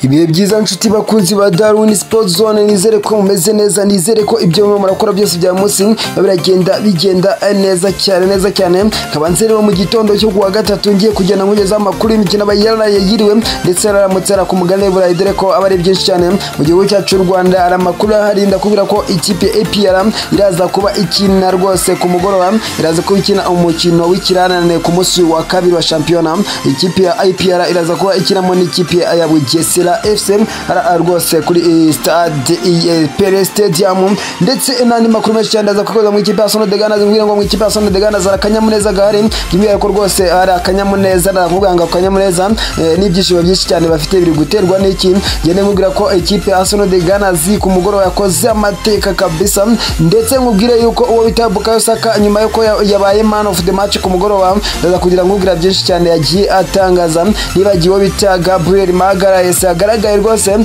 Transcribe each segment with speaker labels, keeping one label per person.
Speaker 1: Ibihe byiza nshuti bakunzi ba Darwin Sports Zone, nizere ko mumeze neza, nizere ko ibyo murimo murakora byose bya munsi biragenda bigenda neza cyane neza cyane. Nkaba nze rero mu gitondo cyo kuwa gatatu ngiye kugenda nkugeza amakuru y'imikino aba yaraye yiriwe ndetse yararamutse ara ku mugabane w'Iburayi, dore ko aba ari byinshi cyane mu gihugu cyacu cy'u Rwanda. Hari amakuru ahari, ndakubwira ko ikipe APR iraza kuba ikina rwose ku mugoroba, iraza kuba ikina umukino w'ikiranane ku munsi wa kabiri wa shampiyona. Ikipe ya APR iraza kuba ikinamo n'ikipe ya Bugesera FC rwose kuri stade Pele Stadium, ndetse n'andi makuru menshi cyane aza kukoza mu ikipe ya Arsenal de Ghana. Zimubwira ngo mu ikipe ya Arsenal de Ghana zara akanyamuneza gahari, by'umwihariko rwose hari akanyamuneza, ndakuvuga ngo akanyamuneza n'ibyishimo byinshi cyane bafite biri guterwa n'iki. Ngende nkubwira ko ikipe ya Arsenal de Ghana ku mugoroba yakoze amateka kabisa, ndetse nkubwire yuko uwo bita Bukayo Saka nyuma yuko yabaye man of the match ku mugoroba, ndaza kugira nkubwira byinshi cyane yagiye atangaza. Nibagiwe uwo bita Gabriel Magalhaes agaragaye rwose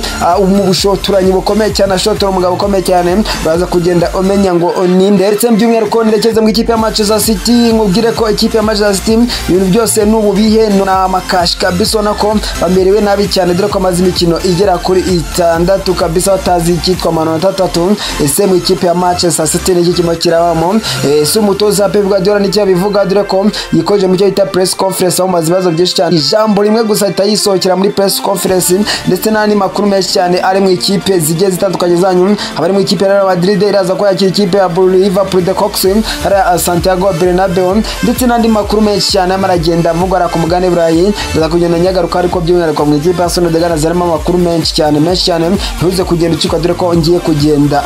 Speaker 1: mu bushotoranyi bukomeye cyane, ashotora umugabo ukomeye cyane, baza kugenda umenya ngo ninde. Ndetse by'umwihariko nerekeze mu ikipe ya Manchester City, nkubwire ko ikipe ya Manchester City ibintu byose n'ubu bihe ni amakashi kabisa, ubona ko bamerewe nabi cyane, dore ko amaze imikino igera kuri 6 kabisa batazi icyitwa amanota 3. Ese mu ikipe ya Manchester City niki kirimo kirabamo? Ese umutoza Pep Guardiola nicyo abivuga, dore ko yikoje mu cyo yita press conference, aho maze ibibazo byinshi cyane, ijambo rimwe gusa itayisohokera muri press conference, ndetse n'andi makuru menshi cyane ari mu ikipe zigiye zitandukanye zanyu. Abari mu ikipe ya Real Madrid iraza ko yakira ikipe ya Liverpool the Cox hari Santiago Bernabeu, ndetse n'andi makuru menshi cyane aragenda avugwa ku mugabane Burayi. Ndaza kugenda nyagaruka, ariko by'umwihariko mu ikipe ya Arsenal de Ghana harimo amakuru menshi cyane menshi cyane, ntuze kugenda ucikwa, dore ko ngiye kugenda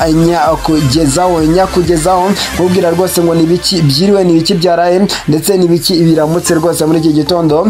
Speaker 1: nyakugezaho nkubwira rwose ngo nibiki byiriwe, nibiki byaraye, ndetse nibiki biramutse rwose muri iki gitondo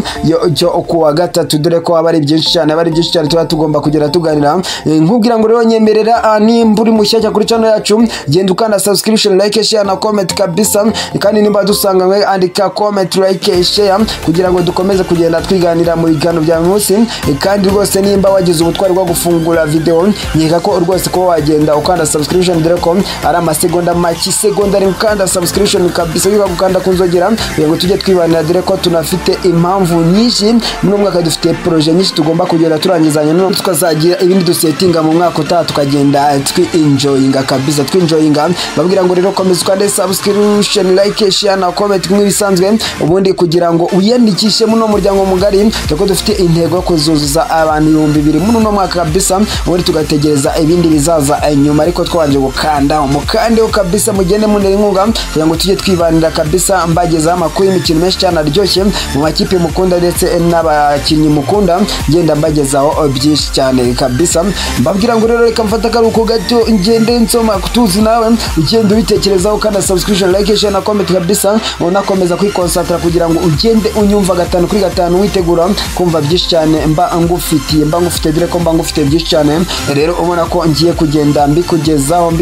Speaker 1: cyo kuwa gatatu, dore ko aba ari byinshi cyane, aba ari byinshi cyane tuba tugomba kugera tuganira. Nkubwira ngo rero nyemerera, nimba uri mushyashya kuri channel yacu, genda ukanda subscription, like, share na comment kabisa, kandi nimba dusanga mwe andika comment, like, share kugira ngo dukomeze kugenda twiganira mu biganiro bya munsi. Kandi rwose nimba wagize ubutwari bwo gufungura video, nkeka ko rwose ko wagenda ukanda subscription, dore ko ari amasegonda make, segonda ari ukanda subscription kabisa, wibuka gukanda kunzogera kugira ngo tujye twibanira, dore ko tunafite impamvu nyinshi muri mwaka, dufite projet nyinshi tugomba kugenda turangizanya, no tukazagira ibindi dusetinga mu mwaka utaha, tukagenda twi-enjoyinga kabisa, twinjoyinga. Babwira ngo rero komeza ukande subscription, like, share na comment nk'ibisanzwe, ubundi kugira ngo wiyandikishe muno muryango mugari, dore dufite intego yo kuzuzuza abantu 2000 muri uno mwaka kabisa, ubundi tugategereza ibindi bizaza nyuma, ariko twabanje gukanda umukande kabisa, mugende munera inkunga kugira ngo tujye twibanira kabisa, mbagezaho amakuru y'imikino menshi cyane aryoshye mu makipe mukunda ndetse n'abakinnyi mukunda, ngenda mbagezaho byinshi cyane kabisa. Mbabwira ngo rero reka mfata akaruhuko gato, ngende nsoma tuzi nawe ugenda ubitekerezaho, ukanda subscription, like, share na comment kabisa, unakomeza kwikonsantara kugira ngo ugende unyumva 5 kuri 5, witegura kumva byinshi cyane mba ngufitiye, mba ngufite, dore ko mba ngufite byinshi cyane. Rero ubona ko ngiye kugenda mbikugezaho.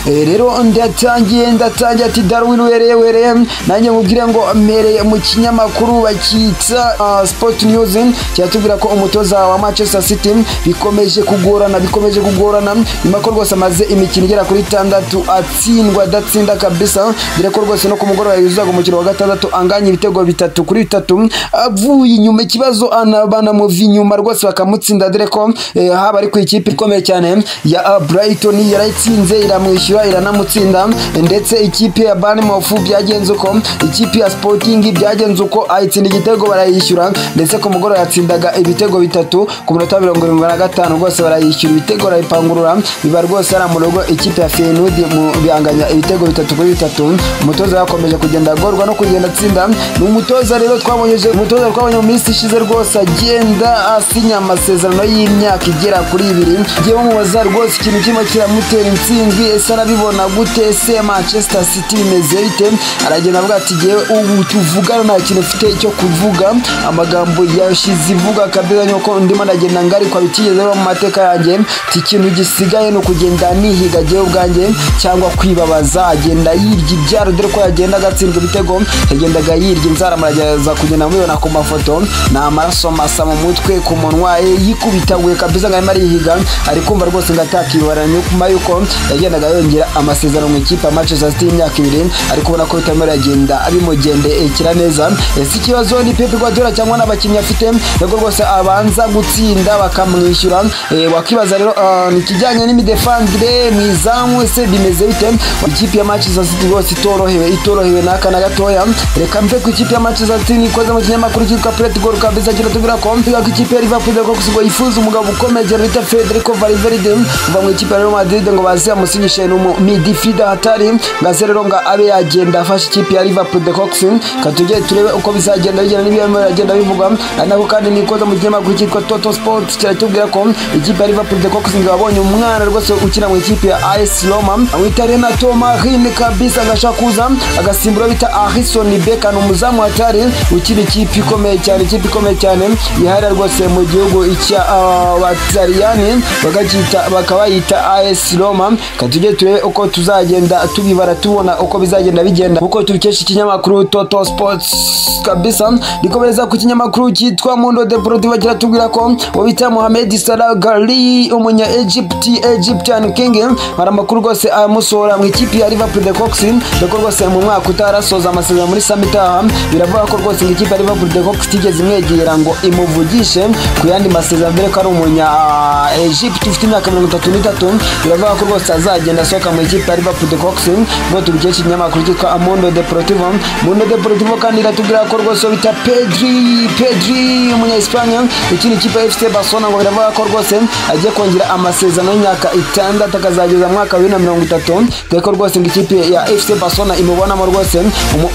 Speaker 1: Rero ndatangiye ati Darwin wereye, nanjye nkubwire ngo mpereye mu kinyamakuru bakitsa Sport News, kiratubwira ko umutoza wa Manchester City bikomeje kugorana nyuma ko rwose amaze imikino igera kuri 6 atsindwa adatsinda kabisa, dore ko rwose no ku mugoroba yuzaga umukino wa 6 anganya ibitego 3 kuri 3 avuye inyuma, ikibazo banamuva inyuma rwose bakamutsinda, dore ko haba ari ku ikipe ikomeye cyane ya Brighton yarayitsinze iramwishyura iranamutsinda, ndetse ikipe ya Bournemouth byagenze uko, ikipe ya Sporting byagenze uko, ayitsinda igitego barayishyura, ndetse ku mugoroba yatsindaga ibitego 3 ku munota 75 rwose barayishyura ibitego barayipangurura, biba rwose ari mu rugo ikipe ya Feyenoord mu bihanganya ibitego 3 kuri 3. Umutoza yakomeje kugenda agorwa no kugenda atsinda. Ni umutoza rero twabonye mu minsi ishize rwose agenda asinya amasezerano y'imyaka igera kuri 2. Ngiye mubaza rwose ikintu kimwe kiramutera intsinzi, ese arabibona gute? Ese Manchester City bimeze bite? Aragenda avuga ati jewe ubu tuvugana nta kintu mfite cyo kuvuga, amagambo yashize ivuga kabisa, nyoko ndimo ndagenda ngarikwa bitigeze mu mateka yanjye, ikintu gisigaye no kugenda nihiga jewe ubwanjye cyangwa kwibabaza. Agenda yirya ibyaro, dore ko yagenda agatsindwa ibitego, yagendaga yirya inzara, muragerageza kugenda mubibona ku mafoto, ni amaraso masa mu mutwe, ku munwa, yikubitaguye kabisa ngo arimo arihiga, ari kumva rwose ngo atakibara nyuma yuko yagendaga yongera amasezerano mu ikipe ya Manchester City y'imyaka 2, ariko ubona ko bitarimo biragenda bimugendekera neza. Ese ikibazo ni Pep Guardiola cyangwa n'abakinnyi afite? Nubwo rwose abanza gutsinda atsinda bakamwishyura. Wakibaza rero ni kijyanye n'imidefandire mu izamu se bimeze bite? Ikipe ya Manchester City rwose itorohewe n'aka na gatoya. Reka mve ku ikipe ya Manchester City nikoze mu kinyamakuru cyitwa Pret Goal kabisa, kiratubwira ko ikipe ya Liverpool ko yifuza umugabo ukomeye bita Federico Valverde uva mu ikipe ya Real Madrid ngo baze amusinyishe n'umu midfielder hatari, ngaze rero nga abe yagenda afasha ikipe ya Liverpool the Cox. Katujye turebe uko bizagenda bigenda n'ibyo yagenda bivugwa. Nako kandi nikoze mu kinyamakuru cyitwa Toto Sport kiratubwira ko ikipe ya Liverpool the Cox ngo abonye umwana rwose ukina mu ikipe ya AS Roma wita Renato Marin kabisa, agashakuza agasimbura bita Alisson Becker, umuzamu hatari ukina ikipe ikomeye cyane, ikipe ikomeye cyane yihariye rwose mu gihugu cya Abataliyani bakabayita AS Roma. Katujye turebe uko tuzagenda tubibara tubona uko bizagenda bigenda uko tubikesha ikinyamakuru Toto Sports kabisa. Rikomereza ku kinyamakuru cyitwa Mundo Deportivo kiratubwira ko bita Mohamed Salah Gali umunya Egypt, Egyptian King, hari amakuru rwose amusohora mu ikipe ya Liverpool the Cox, dore rwose mu mwaka utarasoza amasezerano muri Samitaha. Biravuga ko rwose ikipe ya Liverpool the Cox itigeze imwegera ngo imuvugishe ku yandi masezerano, dore ko ari umunya Egypt ufite imyaka 33. Biravuga ko rwose azagenda asohoka mu ikipe ya Liverpool the Cox ngo tubikeshe ikinyamakuru cyitwa Mundo Deportivo. Mundo Deportivo kandi iratubwira ko rwose bita Pedri umunya Espanya ukina ikipe ya FC Barcelona ngo biravuga ko rwose agiye kongera amasezerano y'imyaka 6 akazageza mu mwaka wa 2030, dore ko rwose ngo ikipe ya FC Barcelona imubonamo rwose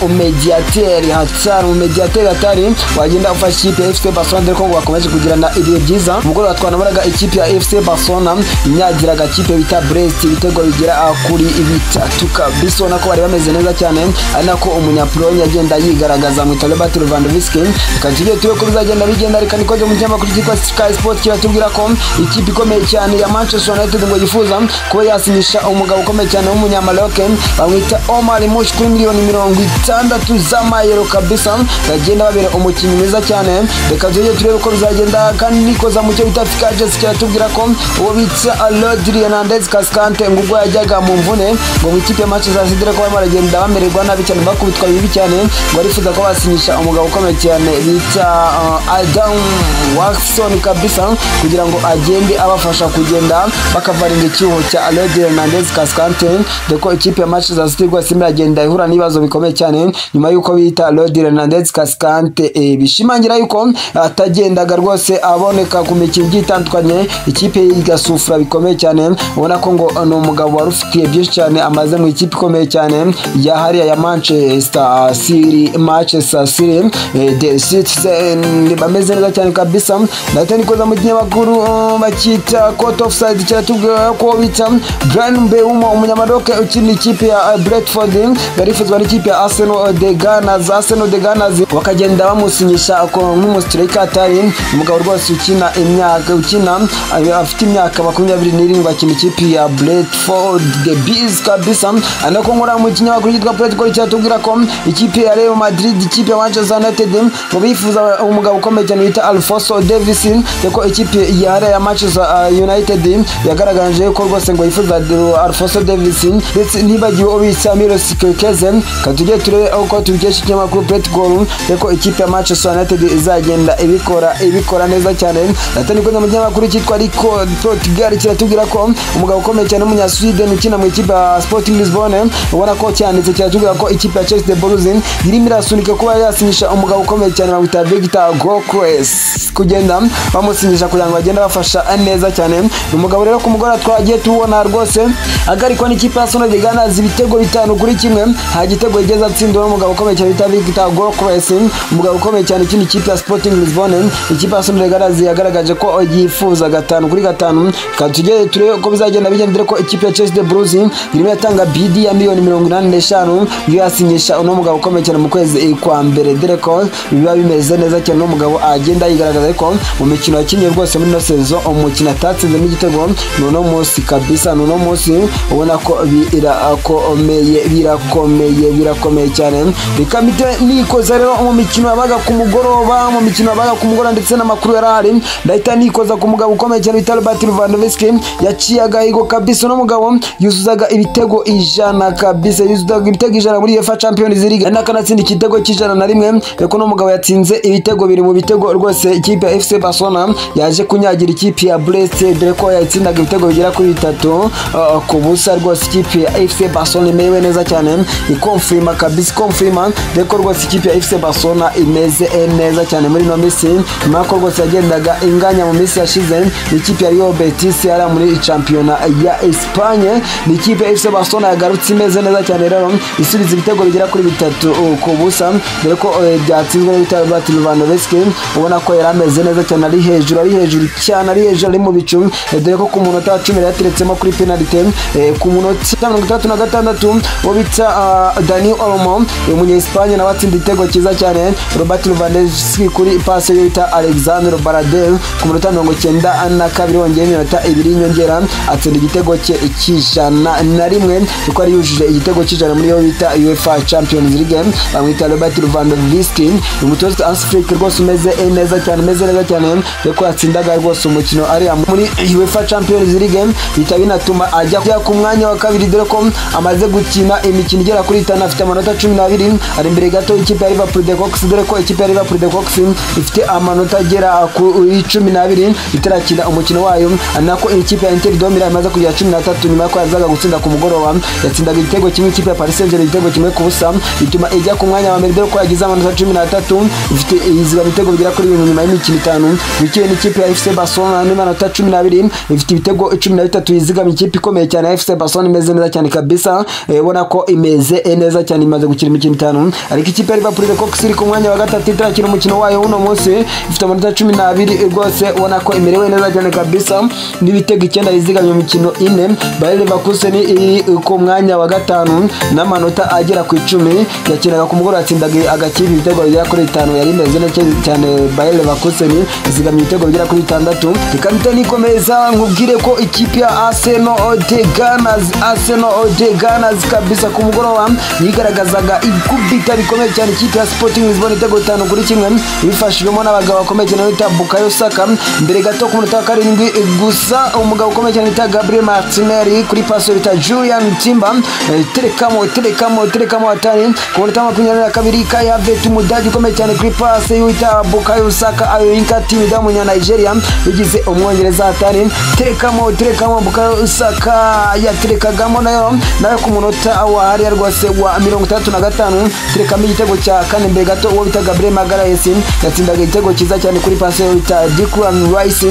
Speaker 1: umumediateri hatari wagenda ufasha ikipe ya FC Barcelona, dore ko ngo bakomeje kugirana ibihe byiza. Umugoroba twanabaraga ikipe ya FC Barcelona inyagiraga ikipe bita Brest ibitego bigera kuri 3 kabisa, ubona ko bari bameze neza cyane, ari nako umunyapolonye agenda yigaragaza mu Robert Lewandowski. Reka tujye tube ko bizagenda bigenda. Reka nikoze mu kinyamakuru cyitwa Sky Sport kiratubwira ko ikipe ikomeye cyane ya Manchester United ngo yifuza kuba yasinyisha umugabo ukomeye cyane w'umunyamaroc bamwita Omar Marmoush kuri miliyoni 60 z'amayero kabisa, bagenda babera umukinnyi mwiza cyane. Reka tujye turebe uko bizagenda. Kandi nikoza mu cyo bita Ficages kiratubwira ko uwo bita Rodri Hernandez Cascante ngo ubwo yajyaga mu mvune ngo mu ikipe ya Manchester City ko barimo baragenda bamererwa nabi cyane, bakubitwa bibi cyane, ngo arifuza ko basinyisha umugabo ukomeye cyane bita Adam Watson kabisa, kugira ngo agende abafasha kugenda bakavaringa icyuho cya Rodri Hernandez Cascante, dore ko ikipe ya Manchester City rwose iragenda ihura n'ibibazo bikomeye cyane nyuma y'uko bita Rodri Hernandez Cascante bishimangira yuko atagendaga rwose aboneka ku mikino igiye itandukanye, ikipe igasufura bikomeye cyane. Ubona ko ngo ni umugabo wari ufitiye byinshi cyane amaze mu ikipe ikomeye cyane ya hariya ya Manchester City, Manchester City the Citizen bameze neza cyane kabisa. Ndahita nikoza mu kinyamakuru bakita Court of Side kiratubwira ko bita Brian Mbeumo umunyamaroke ukina ikipe ya Brentford yarifuzwa n'ikipe ya Arsenal de Gunners, Arsenal de Gunners bakagenda bamusinyisha nk'umustriker atari umugabo rwose ukina imyaka ukina afite imyaka 27 akina ikipe ya Brentford the Bees kabisa. Anako nkora mu kinyamakuru cyitwa Pret kiratubwira ko ikipe ya Real Madrid, ikipe ya Manchester United ngo bifuza umugabo ukomeye cyane bita Alphonso Davies, ko ikipe ya Real Manchester United yagaragaje ko rwose ngo yifuza Alphonso Davies, ndetse ntibagiwe ubitsa Milos Kerkez. Katujye turebe uko tubikesha ikinyamakuru Pret Goal, ko ikipe ya Manchester United izagenda ibikora neza cyane. Ati niko mu kinyamakuru cyitwa Rico Portugal kiratubwira ko umugabo ukomeye cyane w'umunya Sweden ukina mu ikipe ya Sporting Lisbonne, ubona ko cyanditse kiratubwira ko ikipe ya Chelsea the Blues irimo irasunika kuba yasinyisha umugabo ukomeye cyane bamwita Victor Gokres, kugenda bamusinyisha kugira ngo bagende bafasha neza cyane. Umugabo rero ku mugoroba twagiye tubona rwose agarikwa n'ikipe ya Arsenal de Gunners ibitego 5-1, nta gitego yigeze atsindwa n'umugabo ukomeye cyane bita Victor Gokres, umugabo ukomeye cyane ukina ikipe ya Sporting Lisbonne. Ikipe ya Arsenal de Gunners yagaragaje ko yifuza 5-5. Katujye turebe uko bizagenda bigenda, ko ikipe ya Chelsea the Blues irimo yatanga bid ya miliyoni 85 yo yasinyisha uno mugabo ukomeye cyane mu kwezi kwa mbere, dore ko biba bimeze neza cyane. Uno mugabo agenda yigaragaza ariko mu mikino yakinnye rwose muri no season umukino atatsinzemo igitego n'uno munsi kabisa, n'uno munsi ubona ko birakomeye cyane. Reka mpite nikoza rero mu mikino yabaga ku mugoroba, mu mikino yabaga ku mugoroba ndetse n'amakuru yarahari, ndahita nikoza ku mugabo ukomeye cyane bita Robert Lewandowski yaciye agahigo kabisa. Uno mugabo yuzuzaga ibitego 100 kabisa, yuzuzaga ibitego 100 muri UEFA Champions League, akanatsinda igitego cy'101. Reko no mugabo yatsinze ibitego biri mu bitego rwose ikipe ya FC Barcelona Barcelona yaje kunyagira ikipe ya Brest, dore ko yayitsindaga ibitego bigera kuri 3-0. Rwose ikipe ya FC Barcelona imerewe neza cyane, ikonfirma kabisa, ikonfirma, dore ko rwose ikipe ya FC Barcelona imeze neza cyane muri ino minsi, nyuma ko rwose yagendaga inganya mu minsi yashize ikipe ya Real Betis yari muri championnat ya Espagne. Ni ikipe ya FC Barcelona yagarutse imeze neza cyane rero, isubiza ibitego bigera kuri 3-0, dore ko byatsinzwe n'ibitego Robert Lewandowski, ubona ko yari ameze neza cyane, ari hejuru, ari hejuru cyane, ari hejuru, ari mu bicu, dore ko ku munota wa 10 yateretsemo kuri penalty. Ku munota 66 uwo bita Dani Olmo, umunya Espagne, nawe atsinda igitego cyiza cyane, Robert Lewandowski kuri passe yo bita Alexandre Baradel. Ku munota 92 wongeye iminota 2 y'inyongera atsinda igitego cye 101, kuko ari yujuje igitego 100 muri yo bita UEFA Champions League. Bamwita Robert Lewandowski, umutoza Hans Flick rwose umeze neza cyane, umeze neza cyane, kuko yatsindaga rwose umukino ari muri UEFA Champions League, bita binatuma ajya ku mwanya wa kabiri, dore ko amaze gukina imikino igera kuri 5, afite amanota 12, ari imbere gato ikipe ya Liverpool de Cox, dore ko ikipe ya Liverpool de Cox ifite amanota agera kuri 12 itarakina umukino wayo, nako ikipe ya Inter de Milan imaze kugera 13 nyuma ko yazaga gutsinda ku mugoroba, yatsindaga igitego kimwe ikipe ya Paris Saint-Germain igitego 1-0, bituma ijya ku mwanya wa mbere, dore ko yagize amanota 13, ifite iziba ibitego bigera kuri 7 nyuma y'imikino 5. Bikiwe n'ikipe ya FC Barcelona n'amanota 12, ifite ibitego 13 yizigamye, ikipe ikomeye cyane ya FC Barcelona imeze neza cyane kabisa, ubona ko imeze neza cyane, imaze gukina imikino 5. Ariko ikipe ya Liverpool de Cox iri ku mwanya wa gatatu itarakina umukino wayo uno munsi, ifite amanota 12, rwose ubona ko imerewe neza cyane kabisa, n'ibitego 9 yizigamye mu mikino 4. Bayer Leverkusen iri ku mwanya wa gatanu n'amanota agera ku 10, yakinaga ku mugoroba yatsindaga agakipe ibitego bigera kuri 5, yari imeze neza cyane. Bayer Leverkusen izigamye ibitego bigera kuri 6. Reka nikomeza nkubwire ko ikipe ya Arsenal de Gunners, Arsenal de Gunners kabisa ku mugoroba yigaragazaga ikubita bikomeye cyane ikipe ya Sporting Lisbon ibitego 5-1, bifashijwemo n'abagabo bakomeye cyane bita Bukayo Saka. Mbere gato ku munota wa 7 gusa, umugabo ukomeye cyane bita Gabriel Martinelli kuri passe bita Julian Timber, terekamo terekamo terekamo hatari. Ku munota wa 22 Kai Havertz, umudage ukomeye cyane, kuri passe y'uwita Bukayo Saka ayoyinka timu y'umunya Nigeria bigize umwongereza hatari, terekamo terekamo Bukayo Saka yaterekagamo nayo ku munota wa hariya rwose wa 35, terekamo igitego cya kane. Mbere gato uwo bita Gabriel Magalhaes yatsindaga igitego cyiza cyane kuri passe bita Declan Rice,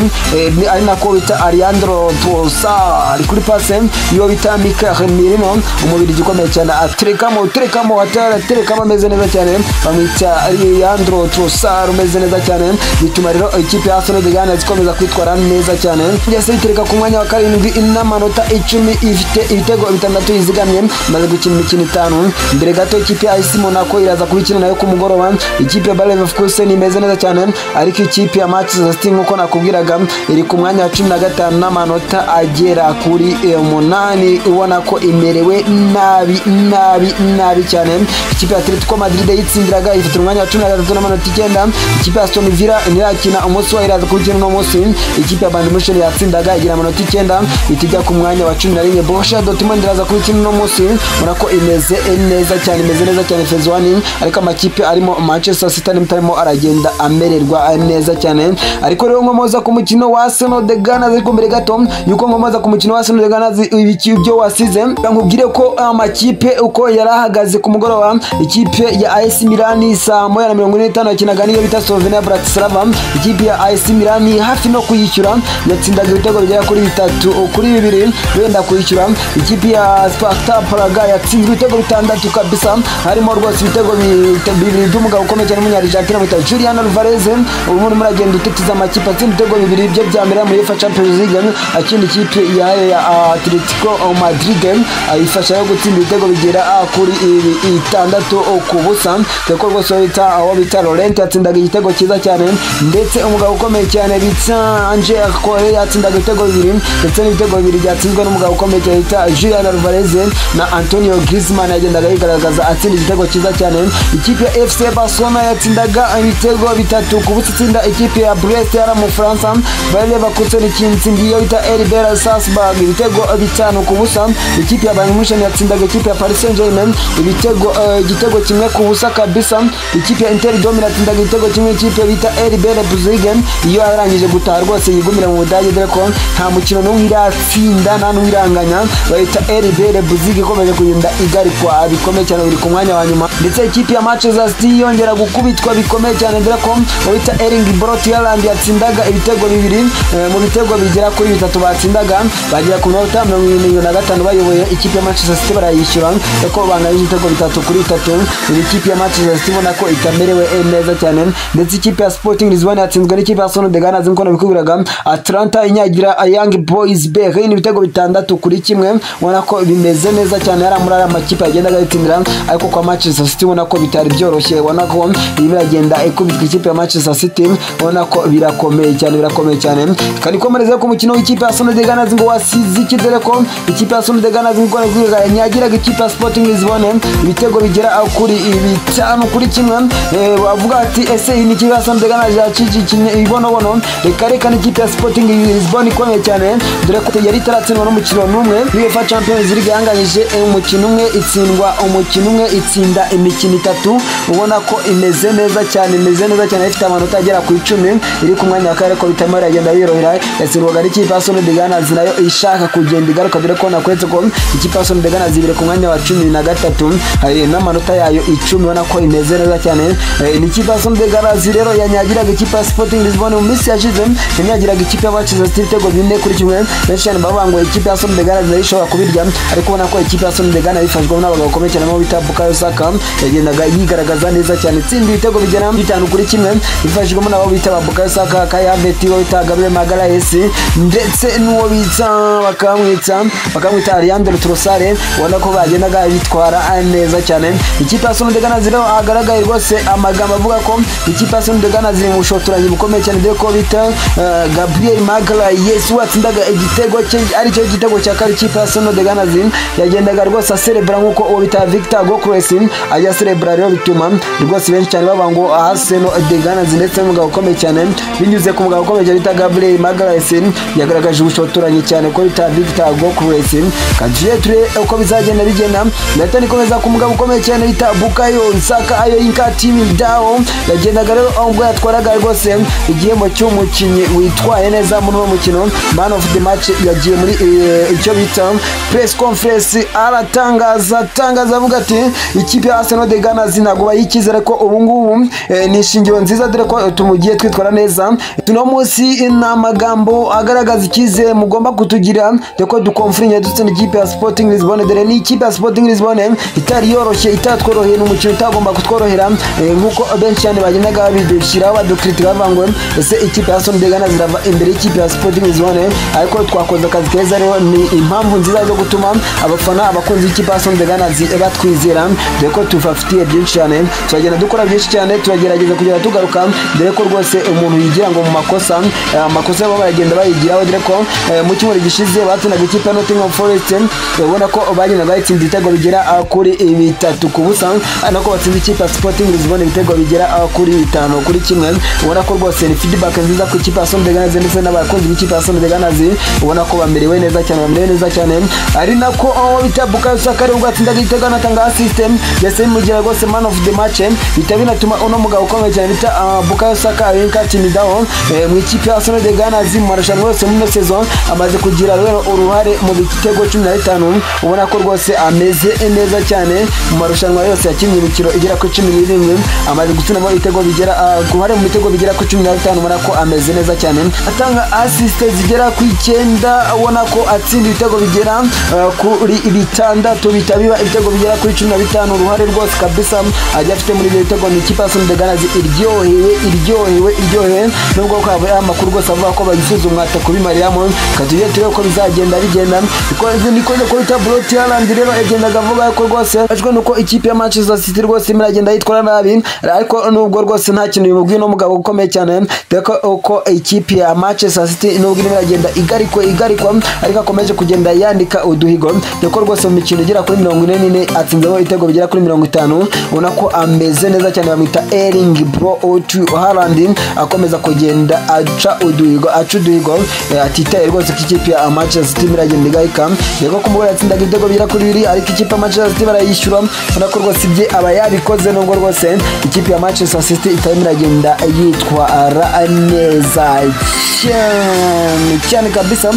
Speaker 1: ari nako bita Alejandro Trossard kuri passe yo bita Mikel Merino, umubiri gikomeye cyane, aterekamo terekamo aterekamo ameze neza cyane, bamwita Alejandro Trossard umeze neza cyane, bituma rero ikipe ya Arsenal de Gunners ikomeza kwitwara neza cyane. Yase itereka ku mwanya wa 7 n'amanota 10, ifite ibitego 6 yizigamye, imaze gukina imikino 5. Mbere gato ikipe ya AS Monaco iraza kubikina nayo ku mugoroba. Ikipe ya Bayer Leverkusen imeze neza cyane, ariko ikipe ya Manchester City nkuko nakubwiraga iri ku mwanya wa 15 n'amanota agera kuri 8, ubona ko imerewe nabi nabi nabi cyane. Ikipe ya Atletico Madrid yitsindiraga ifite umwanya wa 13 n'amanota 9. Ikipe ya Aston Villa ntirakina umunsi wayo, iraza kubikina uno munsi. Ikipe ya Bayern Munich yatsindaga igira amanota 9, itijya ku mwanya wa 11. Borussia Dortmund iraza kubikina uno munsi, ubona ko imeze neza cyane, imeze neza cyane phase 1, ariko amakipe arimo Manchester City arimo aragenda amererwa neza cyane. Ariko rero nkomoza ku mukino wa Arsenal de Gunners, ariko mbere gato yuko nkomoza ku mukino wa Arsenal de Gunners ibyo wasize, nkubwire ko amakipe uko yarahagaze ku mugoroba. Ikipe ya AS Milan saa 1:45 yakinaga n'iyo bita Slovenia Bratislava. Ikipe ya AS Milan hafi no kuyishyura, yatsindaga ibitego bigera kuri 3-2 wenda kuyishyura. Ikipe ya Sparta Praga yatsinzwe ibitego 6 kabisa, harimo rwose ibitego bibiri by'umugabo ukomeye cyane w'umunya-Argentina bita Julian Alvarez, ubu urimo uragenda utitiza amakipe, atsinda ibitego 2 bye bya mbere muri UEFA Champions League. Akindi ikipe ya Atletico Madrid ayifasha yo gutsinda ibitego bigera kuri 6-0. Dore rwose bita aho bita Laurent yatsindaga igitego cyiza cyane, ndetse umugabo ukomeye cyane bita Angel Correa yatsindaga ibitego 2, ndetse n'ibitego 2 byatsinzwe n'umugabo ukomeye cyane bita Julian Alvarez na Antonio Griezmann yagendaga yigaragaza atsinda igitego cyiza cyane. Ikipe ya FC Barcelona yatsindaga ibitego 3-0 itsinda ikipe ya Brest yari mu Faransa. Bayer Leverkusen ikintsindiye bita RB Salzburg ibitego 5-0. Ikipe ya Bayern Munich yatsindaga ikipe ya Paris Saint-Germain ibitego igitego 1-0 kabisa. Ikipe ya Inter de Milan yatsindaga igitego 1 ikipe bita RB Leipzig. Leipzig iyo yarangije gutaha rwose yigumira mu Budage, dore ko nta mukino n'umwe iratsinda nta n'uwiranganya. Bayita RB Leipzig ikomeje kugenda igarikwa bikomeye cyane, biri ku mwanya wa nyuma. Ndetse ikipe ya Manchester City yongera gukubitwa bikomeye cyane, dore ko bayita Erling Braut Haaland yatsindaga ibitego 2 mu bitego bigera kuri 3 batsindaga, bagera ku minota 75 bayoboye ikipe ya Manchester City barayishyura, ko banganyije ibitego 3-3. Iri kipe ya Manchester City ubona ko itamerewe neza cyane. Ndetse ikipe ya Sporting Lisbon yatsinzwe n'ikipe ya Arsenal de Ghana nkuko nabikubwiraga. Atlanta inyagira Young Boys Bern ibitego 6-1, ubona ko bimeze neza cyane. Yari muri aya makipe yagendaga yitsindira, ariko kwa Manchester City ubona ko bitari byoroshye, ubona ko iragenda ikubitwa ikipe ya Manchester City, ubona ko birakomeye cyane, birakomeye cyane. Kandi komereza ku mukino w'ikipe ya Arsenal de Ghana ngo wasize iki, dore ko ikipe ya Arsenal de Ghana ngo yanyagiraga ikipe ya Sporting Lisbon ibitego bigera kuri 5-1. Bavuga ati ese iyi ni ikipe ya Arsenal de Ghana yacikiye ibonobono, reka reka n'ikipe ya Sporting Lisbon ikomeye cyane, dore ko yari itaratsindwa n'umukino n'umwe. UEFA Champions League yanganyije umukino umwe, itsindwa umukino umwe, itsinda imikino 3, ubona ko imeze neza cyane, imeze neza cyane, ifite amanota agera ku 10, iri ku mwanya wa kane, ariko bitamo iragenda yorohera. Yatsindwaga n'ikipe ya Arsenal de Ghana nayo ishaka kugenda igaruka, dore ko nakwetse ko ikipe ya Arsenal de Ghana zibiri ku mwanya wa 13 hari n'amanota yayo 10, ubona ko imeze neza cyane. Ni ikipe ya Arsenal de Ghana rero yanyagiraga ikipe ya Sporting Lisbon mu minsi yashize, yanyagiraga ikipe ya Manchester City ibitego 4-1. Benshi cyane bavuga ngo ikipe ya Arsenal de Ghana nayo ishobora kubirya, ariko ubona ko ikipe ya Arsenal de Ghana yifashwamo n'abagabo bakomeye cyane bo bita Bukayo Saka, yagendaga yigaragaza neza cyane, itsinda ibitego bigera 5-1, yifashijwemo n'abo bita Bukayo Saka, Kai Havertz, uwo bita Gabriel Magalhaes, ndetse n'uwo bita bakamwita Leandro Trossard, ubona ko bagendaga bitwara neza cyane. Ikipe ya Arsenal de Ghana rero agaragaye rwose amagambo avuga ko ikipe ya Arsenal de Ghana ziri mu bushotoranyi bukomeye cyane, dore ko bita Gabriel Magalhaes watsindaga igitego cye aricyo gitego cya kabiri ikipe ya Arsenal de Ghana yagendaga rwose aserebra nkuko uwo bita Victor Gokres ajya aserebra, rero bituma rwose benshi cyane bavuga ngo Arsenal de Ghana ndetse n'umugabo ukomeye cyane, binyuze ku mugabo ukomeye cyane bita Gabriel Magalhaes yagaragaje ubushotoranyi cyane ko bita Victor Gokres. Kagiye ture uko bizagenda bigenda. Ndetse nikomeza ku mugabo ukomeye cyane bita Bukayo Saka ayo inka team dao yagendaga rero ubwo yatwaraga rwose igihembo cy'umukinnyi witwaye neza muri uwo mukino, man of the match, yagiye muri icyo bita press conference aratangaza avuga ati ikipe ya Arsenal de Ghana ntabwo bayikizere ko ubu ngubu ni ishingiro nziza, dore ko tumugiye twitwara neza. Tuno munsi ni amagambo agaragaza icyizere mugomba kutugira, dore ko dukomfurinye dutsinda ikipe ya Sporting Lisbon, dore ni ikipe ya Sporting Lisbon itari yoroshye, itatworoheye, ni umukino utagomba kutworohera nkuko benshi cyane bagendaga babidushyiraho badukritika bavuga ngo ese ikipe ya Arsenal de Ghana zirava imbere y'ikipe ya Sporting Lisbon, ariko twakoze akazi keza. Rero ni impamvu nziza zo gutuma abafana abakunzi b'ikipe ya Arsenal de Ghana batwizera, dore ko tubafitiye byinshi cyane, turagenda dukora byinshi cyane, turagerageza kugenda tugaruka, dore ko rwose umuntu yigira ngo mu makosa, amakosa baba baragenda bayigiraho, dore ko mu cyumweru gishize batsindaga ikipe ya Nottingham Forest, ubona ko bagenda bayitsinda ibitego bigera kuri 3-0, nako batsinze ikipe ya Sporting Lisbon ibitego bigera kuri 5-1. Ubona ko rwose ni feedback nziza ku ikipe ya Arsenal de Ghana ndetse n'abakunzi b'ikipe ya Arsenal de Ghana, ubona ko bamerewe neza cyane, bamerewe neza cyane. Ari nako aho bita Bukayo Saka ubwo atsindaga igitego anatanga assist, yase bimugira rwose man of the match, bita binatuma uno mugabo ukomeye cyane bita Bukayo Saka winka timidaho mu ikipe ya Arsenal de Ghana mu marushanwa yose muri saison amaze kugira rero uruhare mu bitego 15, ubona ko rwose ameze neza cyane mu marushanwa yose yakinnye imikino igera kuri 17, amaze gutsindamo ibitego bigera uruhare mu bitego bigera kuri 15, ubona ko ameze neza cyane, atanga assist zigera ku 9, ubona ko atsinda ibitego bigera kuri 6, bitabiba ibitego bigera kuri 15, uruhare rwose kabisa ajya afite muri ibyo bitego. Ni ikipe ya Arsenal de Ghana iryohewe nubwo ko amakuru rwose avuga ko bayifuza umwata kubimariramo. Katujye turebe ko bizagenda bigenda. Nikoze ko bita Braut Haaland rero yagendaga avuga ko rwose ajwe nuko ikipe ya Manchester City rwose iragenda yitwara nabi, ariko nubwo rwose nta kintu bimubwiye no mugabo ukomeye cyane, dore ko uko ikipe ya Manchester City nubwo irimo iragenda igarikwa, ariko akomeje kugenda yandika uduhigo, dore ko rwose mu mikino igera kuri 44 atsinzemo ibitego bigera kuri 50, ubona ko ameze neza cyane. Bamwita Erling Braut Haaland, akomeza kugenda aca uduhigo atitaye rwose ko ikipe ya Manchester City iragenda igahika. Yego ko umugore yatsindaga ibitego bigera kuri 2, ariko ikipe ya Manchester City barayishyura, ubona ko rwose ibye aba yabikoze, nubwo rwose ikipe ya Manchester City itarimo iragenda yitwara kwitwara neza cyane cyane kabisa.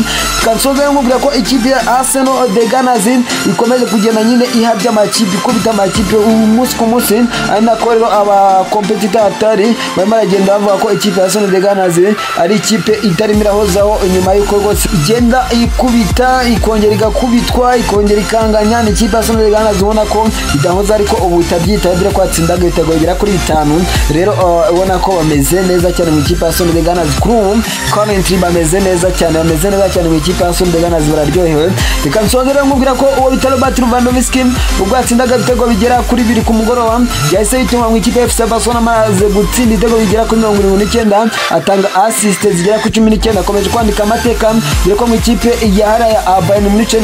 Speaker 1: Kansoza nkubwira ko ikipe ya Arsenal the Gunners ikomeje kugenda nyine ihabya amakipe, ikubita amakipe umunsi ku munsi, ari nako rero aba competitor atari barimo baragenda bavuga ko ikipe ya Arsenal the Gunners ari ikipe itarimo irahozaho, nyuma y'uko rwose igenda ikubita ikongera igakubitwa ikongera ikanganya. Ni ikipe ya Arsenal the Gunners ubona ko idahoza, ariko ubu itabyitaye dore ko yatsindaga ibitego bigera kuri 5. Rero ubona ko bameze neza cyane mu ikipe ya Arsenal the Gunners kuri ubu currently bameze neza cyane, bameze neza cyane mu ikipe ya Arsenal the Gunners, bararyohewe. Reka nsoze rero nkubwira ko uwo bita Robert Lewandowski ubwo yatsindaga ibitego bigera kuri 2 ku mugoroba, yahise bituma mu ikipe ya FC Barcelona amaze gutsinda ibitego bigera kuri 79, atanga assist zigera kuri 19, akomeje kwandika amateka dore ko mu ikipe ya hariya Bayern Munich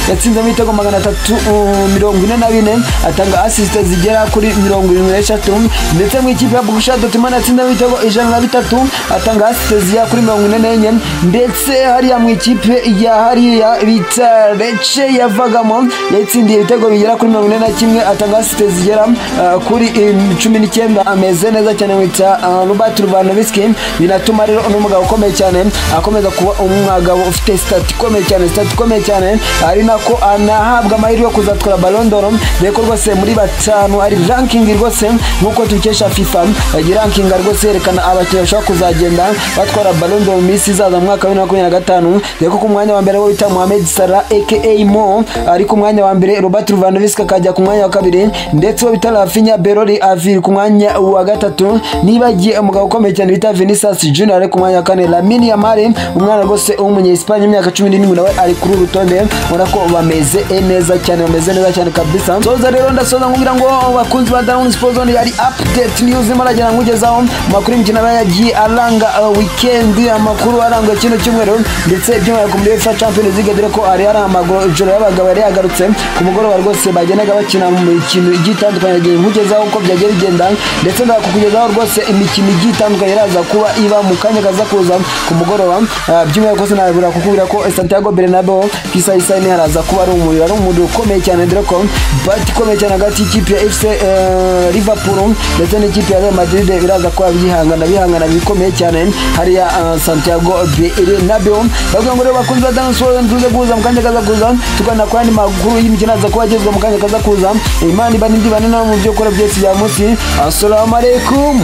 Speaker 1: yatsinzemo ibitego 344, atanga assist zigera kuri 73, ndetse mu ikipe ya Borussia Dortmund yatsinzemo ibitego 103, atanga assist zigera kuri 44, ndetse hariya mu ikipe ya hariya bita Lecce yavagamo yatsindiye ibitego bigera kuri 41, atanga assist zigera kuri 19. Ameze neza cyane wita Robert Lewandowski, binatuma rero uno mugabo ukomeye cyane akomeza kuba umugabo ufite stat ikomeye cyane, stat ikomeye cyane, ari nako anahabwa amahirwe yo kuzatwara Ballon d'Or, dore ko rwose muri 5 ari ranking rwose nk'uko tubikesha FIFA, ranking rwose yerekana abakinnyi bashobora kuzagenda batwara Ballon d'Or mu minsi izaza mu mwaka wa 2025, dore ko ku mwanya wa mbere wita Mohamed Salah aka Mo ari ku mwanya wa mbere, Robert Lewandowski akajya ku mwanya wa kabiri, ndetse uwo bita Rafinha Berori aviri ku mwanya wa gatatu, nibagiye umugabo ukomeye cyane bita Vinicius Junior ari ku mwanya wa kane, Lamine Yamal umwana rwose w'umunya-Espagne imyaka 17 nawe ari kuri uru rutonde, ubona ko bameze neza cyane, bameze neza cyane kabisa. Soza rero ndasoza nkubwira ngo bakunzi ba Down Sports Zone, yari update news maragera nkugezaho amakuru y'imikino aba yagiye aranga weekend, amakuru aranga kino cyumweru, ndetse by'umwihariko muri UEFA Champions League, dore ko ari amajoro y'abagabo yari yagarutse ku mugoroba rwose bagendaga bakina mu mikino igiye itandukanye, yagiye nkugezaho uko byagiye bigenda, ndetse ndakukugezaho rwose imikino igiye itandukanye iraza kuba iba mu kanya kaza kuza ku mugoroba. By'umwihariko sinabura kukubwira ko Santiago Bernabeu ku isaha isa ine haraza kuba ari umuriro, ari umuriro ukomeye cyane, dore ko bat ikomeye cyane hagati y'ikipe ya FC Liverpool ndetse n'ikipe ya Real Madrid biraza kuba bihangana bikomeye cyane hariya Santiago Bernabeu. Bavuga ngo rero bakunzi ba Down Sports tuze guhuza mu kanya kaza kuza tukana kwa andi makuru y'imikino aza kuba agezwa mu kanya kaza kuza. Imana iba n'indi bane mu byo ukora byose bya munsi. Assalamu alaikum.